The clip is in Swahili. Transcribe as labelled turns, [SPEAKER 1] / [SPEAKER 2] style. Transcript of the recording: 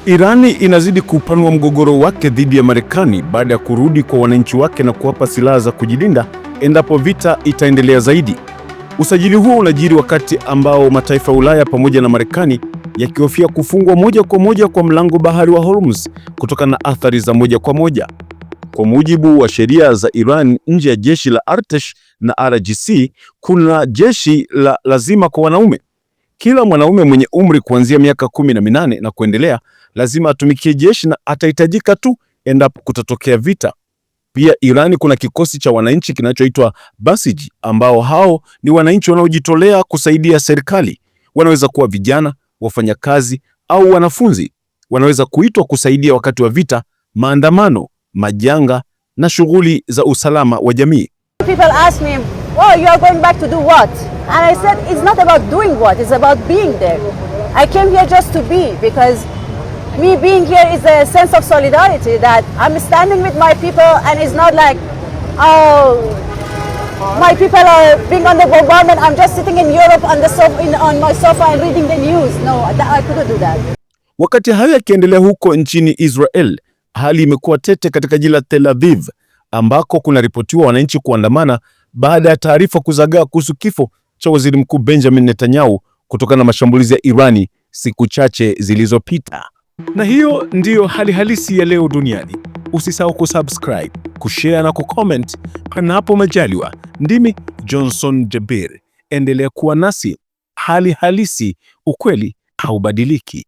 [SPEAKER 1] Irani inazidi kupanua mgogoro wake dhidi ya Marekani baada ya kurudi kwa wananchi wake na kuwapa silaha za kujilinda endapo vita itaendelea zaidi. Usajili huo unajiri wakati ambao mataifa ya Ulaya pamoja na Marekani yakihofia kufungwa moja kwa moja kwa mlango bahari wa Hormuz kutokana na athari za moja kwa moja. Kwa mujibu wa sheria za Iran, nje ya jeshi la Artesh na IRGC kuna jeshi la lazima kwa wanaume. Kila mwanaume mwenye umri kuanzia miaka 18 na kuendelea lazima atumikie jeshi na atahitajika tu endapo kutatokea vita. Pia Irani kuna kikosi cha wananchi kinachoitwa Basij, ambao hao ni wananchi wanaojitolea kusaidia serikali. Wanaweza kuwa vijana, wafanyakazi au wanafunzi. Wanaweza kuitwa kusaidia wakati wa vita, maandamano, majanga na shughuli za usalama wa jamii.
[SPEAKER 2] People ask me, "Well, you are going back to do what?" And I said, "It's not about doing what, it's about being there." I came here just to be, because me being here is a sense of solidarity that I'm standing with my people, and it's not like, "Oh, my people are being under bombardment. I'm just sitting in Europe on the sofa, on my sofa and reading the news." No, I couldn't do that.
[SPEAKER 1] Wakati hayo yakiendelea huko nchini Israel, hali imekuwa tete katika jiji la Tel Aviv ambako kunaripotiwa wananchi kuandamana baada ya taarifa kuzagaa kuhusu kifo cha Waziri Mkuu Benjamin Netanyahu kutokana na mashambulizi ya Irani siku chache zilizopita. Na hiyo ndiyo hali halisi ya leo duniani. Usisahau kusubscribe, kushare na kucomment panapo majaliwa. Ndimi Johnson Jabir, endelea kuwa nasi. Hali halisi, ukweli haubadiliki.